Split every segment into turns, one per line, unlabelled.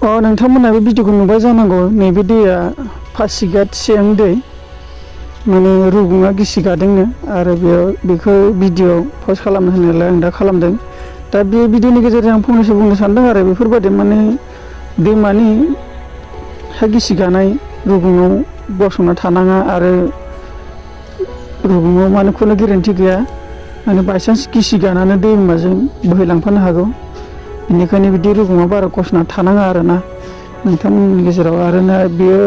नोंथांमोना बे भिडिअखौ नुबाय जानांगौ। नैबे दैया पासिघाट सियां दै, माने रुगुङा गिसि गादोंनो आरो बेखौ भिडिअ पस्ट खालामनो होनायलाय आं दा खालामदों। दा बे भिडिअनि गेजेरजों आं फंनैसो बुंनो सानदों आरो बेफोरबायदि माने दैमानि हा गिसि गानाय रुगुङाव गसंना थानाङा आरो रुगुङाव माने खुनु गेरेन्टि गैया, माने बायसान्स गिसि गानानै दैमाजों बोहैलांफानो हागौ। बेनिखायनो बिदि रुगुङाव बारा गसंना थानाङा आरोना नोंथांमोननि गेजेराव। आरो ना बेयो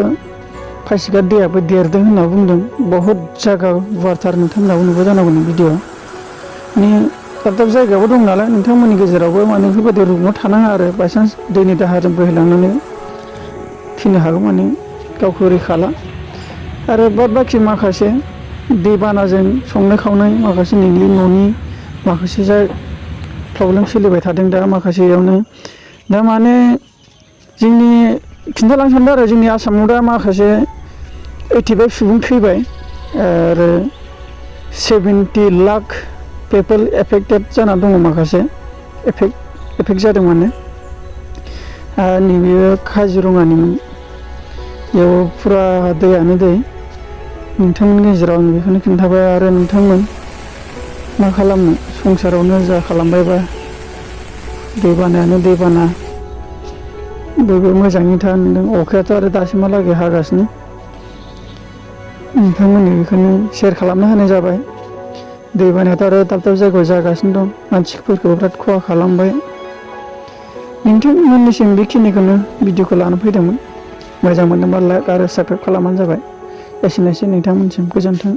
पासिघाट दैयाबो देरदों होनना बुंदों। बहुद जायगा गुवारथार, नोंथांमोनाबो नुबाय जानांगौ भिडिअ। माने दाब दाब जायगायावबो दं नालाय नोंथांमोननि गेजेरावबो माने बेफोरबायदि रुगुङाव थानाङा आरो बायसान्स दैनि दाहारजों बोहैलांनानै थैनो हागौ, माने गावखौ रैखा ला। आरो बाद बाखि माखासे दैबानाजों संनाय खावनाय माखासे न'नि माखासे प्रब्लेम सोलिबाय थादों दा माखासेयावनो। दा माने जोंनि खिन्थालांनो सानदों आरो जोंनि आसामाव दा माखासे 85 सुबुं थैबाय आरो 70 लाख पिपल एफेक्टेड जानानै दङ। माखासे एफेक्ट जादों माने। नैबे काजिरङानिमोन, बेयाव फुरा दैयानो दै। नोंथांमोननि गेजेराव आं बेखौनो खिन्थाबाय। आरो नोंथांमोन मा खालामनो, संसारावनो जा खालामबायबा दैबानायानो दैबाना, बयबो मोजाङै था होनदों। अखायाथ' आरो दासिमहालागै हागासिनो। नोंथांमोननि बेखौनो शेयार खालामना होनाय जाबाय। दैबानायाथ' आरो दाब दाब जायगायाव जागासिनो दं, मानसिफोरखौ बिराद खहा खालामबाय। नोंथांमोननिसिम बेखिनिखौनो भिडिअखौ लाना फैदोंमोन। मोजां मोनदोंबा लाइक आरो साबस्क्राइब खालामबानो जाबाय। एसेनोसै नोंथांमोनसिम, गोजोन्थों।